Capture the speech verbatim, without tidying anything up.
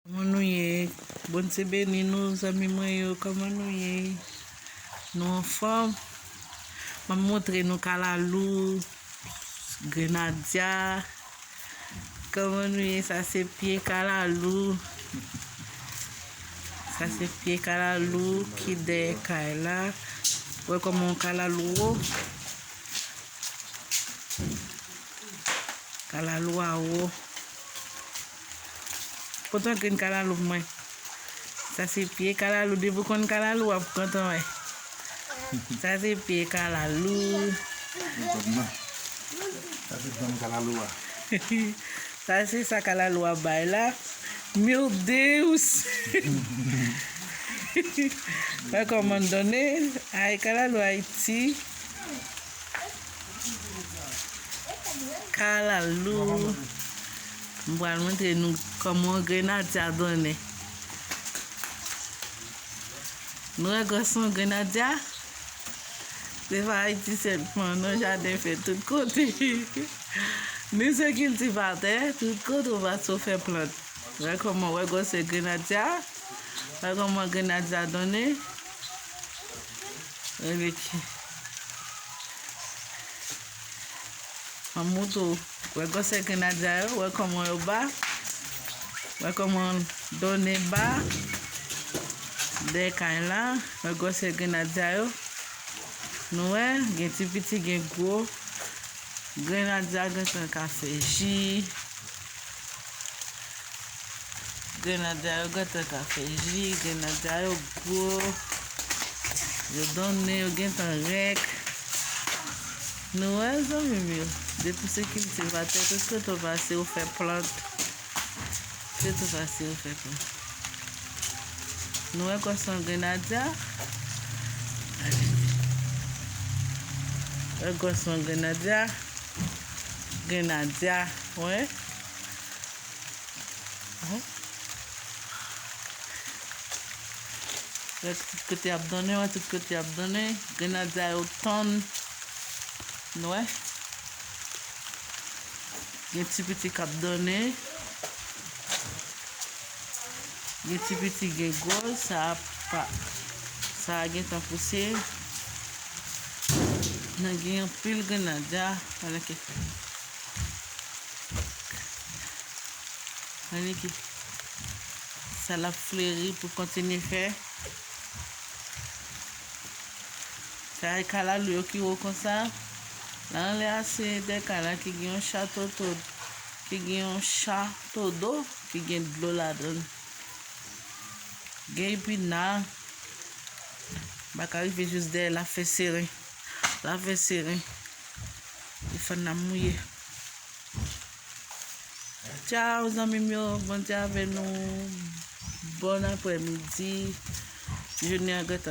Kòman nou ye? Bondye beni nou, zanmi mwen yo. Kòman nou ye? Nou anfòm? M ap montre nou kalalou, grenadya. Kòman nou ye? Sa se pye kalalou. Sa se pye kalalou ki dèyè kay la. Wè kòman yon kalalou wo. Kalalou a wo. Pote yon grenn kalalou pou mwen. Sa se pye kalalou. Depi w konn kalalou, w ap kontan wè. Sa se pye kalalou. Li konn nan. Sa se danm kalalou a. Sa se sa kalalou a bay la. Meu Deus! Wè kòman donnen. Ay, kalalou Ayiti. Kalalou. M pral montre nou kòman grenadya donnen. Nou wè gwòs yon grenadya? Se pa Ayiti sèlman, non, jaden fèt tout kote. Ni sou kiltivatè, tout kote ou pase ou fè plant. Wè kòman, wè gwòsè grenadya. Wè kòman grenadya donnen. Wè ki. An moto. Wè gwòsè grenadya yo, wè kòman yo ba. Wè kòman donnen ba. Dèyè kay la, wè gwòsè grenadya yo. Nou wè, gen ti piti, gen gwo. Grenadya gentan ka fè ji. Grenadya yo gentan ka fè ji, grenadya yo gwo, yo donnen, yo gentan rèk. Nou wè, zanmi m yo, depi se kiltivatè, tout kote w pase, ou fè plant. Tout kote w pase, ou fè plant. Nou wè gwòs yon grenadya? Wè gwòs yon grenadya? Grenadya, wè. Wè tout kote y ap donnen, wè tout kote y ap donnen. Grenadya yo tann. Nou wè? Gen ti piti k ap donnen. Gen ti piti, gen gwo, sa a pa, sa a gentan pouse. Nan gen anpil grenadya, ann ki, ann ki, sa l ap fleri pou kontinye fè. Sa e kalalou yo ki wo konsa. La anlè a se de kay la ki gen yon chato to, ki gen yon chato do, ki gen dlo ladan l. Gen epina. M pa ka rive jis dèyè l ap fè seren. L ap fè seren. Li fè n ap mouye. Tchaw, zanmi m yo, Bondye avè nou. Bon aprèmidi. Jounen an gentan